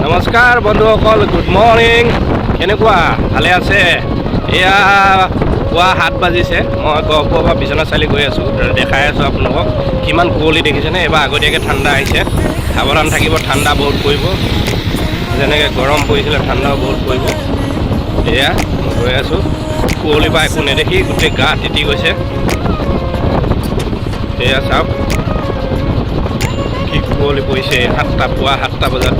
নমস্কাৰ বন্ধুসকল, good morning. কেনেকুৱা, ভালে আছে? এয়া পুৱা 7 বাজিছে। মই গহপুৰৰ পৰা বিশ্বনাথ চাৰিআলি গৈ আছোঁ। দেখাই আছোঁ আপোনালোকক কিমান কুঁৱলী দেখিছেনে। এইবাৰ আগতীয়াকৈ ঠাণ্ডা আহিছে। সাৱধান থাকিব, ঠাণ্ডা বহুত পৰিব। যেনেকৈ গৰম পৰিছিলে, ঠাণ্ডাও বহুত পৰিব। এয়া মই গৈ আছোঁ, কুঁৱলীৰ পৰা একো নেদেখি গোটেই গা তিতি গৈছে। এয়া চাওক কি কুঁৱলী পৰিছে 7টা, পুৱা 7টা বজাত।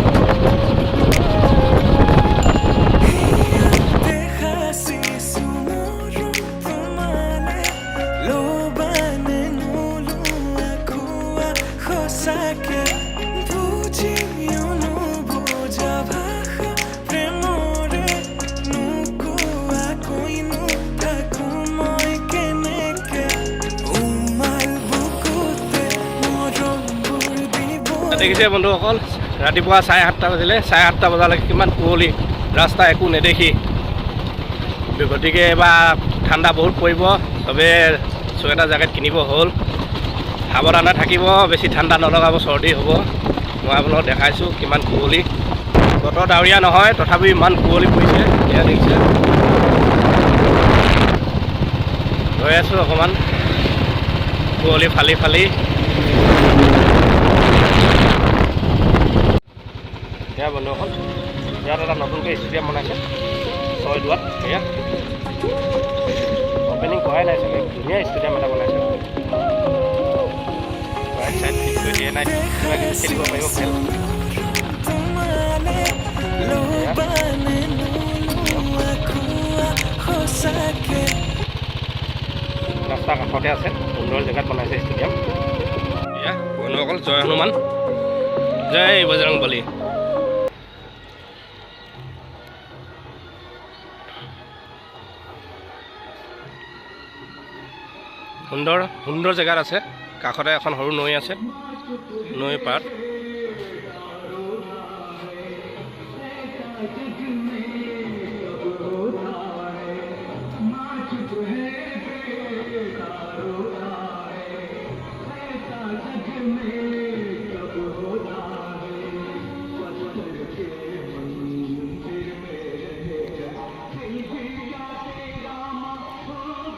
দেখাছিছো মৰম তোমালে, ল'বানে নোলোৱা কোৱা সঁচাকে? বুজিও নুবুজা ভাষা প্ৰেমৰে, নোকোৱাকৈনো থাকো মই কেনেকে? উমাল বুকুতে মৰমবোৰ দিব। দেখিছে বন্ধুসকল, ৰাতিপুৱা 7:30 বাজিলে। 7:30 বজালৈকে কিমান কুঁৱলী, ৰাস্তা একো নেদেখি। গতিকে এইবাৰ ঠাণ্ডা বহুত পৰিব। চবে চুৱেটাৰ, জেকেট কিনিব হ'ল। সাৱধানে থাকিব, বেছি ঠাণ্ডা নলগাব, চৰ্দি হ'ব। মই আপোনালোকক দেখাইছোঁ কিমান কুঁৱলী। বতৰ ডাৱৰীয়া নহয়, তথাপিও ইমান কুঁৱলী পৰিছে। এয়া দেখিছে, গৈ আছোঁ অকণমান কুঁৱলী ফালি ফালি। এয়া বন্ধুসকল, ইয়াত এটা নতুনকৈ ষ্টেডিয়াম বনাইছে ছয়দুৱাত। এয়া অ'পেনিং কৰাই নাই চাগে। ধুনীয়া ষ্টেডিয়াম এটা বনাইছে। ৰাইট চাইড ঠিক কৰি দিয়ে নাই, কিবা কিবি খেলিব পাৰিব খেল। তোমালে, ল'বানে নোলোৱা কোৱা সঁচাকে? ৰাস্তাৰ কাষতে আছে, সুন্দৰ জেগাত বনাইছে ষ্টেডিয়াম। এয়া বন্ধুসকল, জয় হনুমান, জয় বজৰং বলী। সুন্দৰ সুন্দৰ জেগাত আছে। কাষতে এখন সৰু নৈ আছে, নৈৰ পাৰত।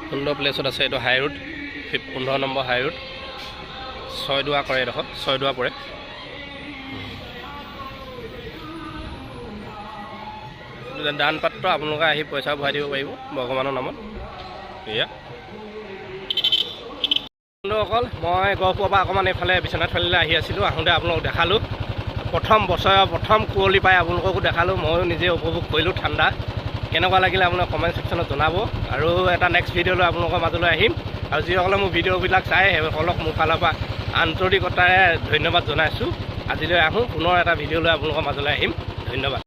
সুন্দৰ প্লেচত আছে। এইটো হাই ৰোড, 15 নম্বৰ হাই ৰোড, ছয়দুৱা কৰে। এডোখৰ ছয়দুৱা পৰে। দান পাত্ৰ আপোনালোকে আহি পইচা ভৰাই দিব পাৰিব ভগৱানৰ নামত। এয়া বন্ধুসকল, মই গহপুৰৰ পৰা অকণমান এইফালে বিশ্বনাথ চাৰিআলিলৈ আহি আছিলোঁ। আহোঁতে আপোনালোকক দেখালোঁ, প্ৰথম বছৰৰ প্ৰথম কুঁৱলী পাই আপোনালোককো দেখালোঁ। ময়ো নিজে উপভোগ কৰিলোঁ। ঠাণ্ডা কেনেকুৱা লাগিলে আপোনালোকে কমেণ্ট ছেকশ্যনত জনাব। আৰু এটা নেক্সট ভিডিঅ' লৈ আপোনালোকৰ মাজলৈ আহিম। আৰু যিসকলে মোৰ ভিডিঅ'বিলাক চায়, সেইসকলক মোৰ ফালৰ পৰা আন্তৰিকতাৰে ধন্যবাদ জনাইছোঁ। আজিলৈ আহোঁ, পুনৰ এটা ভিডিঅ' লৈ আপোনালোকৰ মাজলৈ আহিম। ধন্যবাদ।